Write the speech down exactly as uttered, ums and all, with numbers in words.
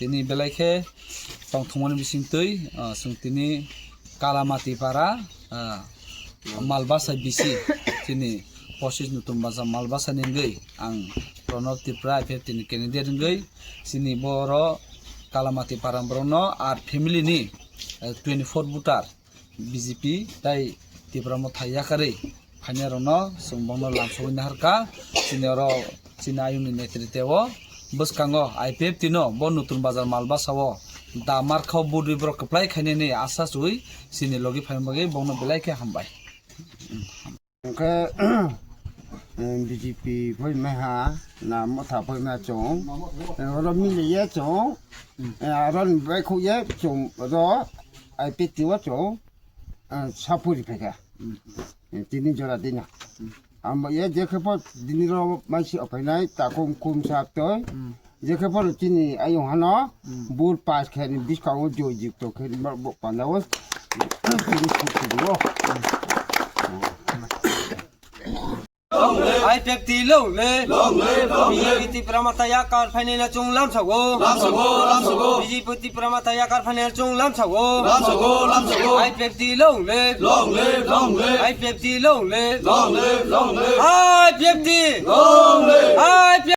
Tini belai khe tongthokmani bisingtwi, ah, chwng tini Kalamati para, ah, Malbasa bisi, tini pochis Nutun Bazar Malbasa ni wngwi ang Pranab Tripura I P F T ni candidate wngwi chini boro Kalamati para borokno ar family ni, eh, twenty four voter B J P tai Tipra Motha yakarwi phainairokno chwng bono lamsogwi naharkha. Chini oro chini ayungni netrite o bwskango I P F T no bo Nutun Bazar Malbasa o da markha o budwi borok kwplai khainani asa chwi chini logi phaima bagwi bono belai khe hambai. Hwnkhe, eh, B J P phoi maiha, na motha phoi maiha chwng. Eh, oro mili ye chwng. Eh, aro ni bai khuk ye chwng ro I P T o chwng, eh, sapuri phaikha. Eh, tini jora dina. Amo ye je khe po dini ro maisi ophainai takhum kum sap toi. Je khe phano chini ayung hano, hmm, bur pas khe ni biskango joy jikto khe ni bo, bo panda o. Chini suk suk o. I P F T long live. Long live, long live. B J P Tipra Motha yakar phainai na chwng lamsago. Lamsago, lamsago. B J P Tipra Motha yakar phainai na chwng lamsago. Lamsago, lamsago. I P F T long live. Long live, long live. I P F T long live. Long live, long live. I P F T. Long live. I P F T.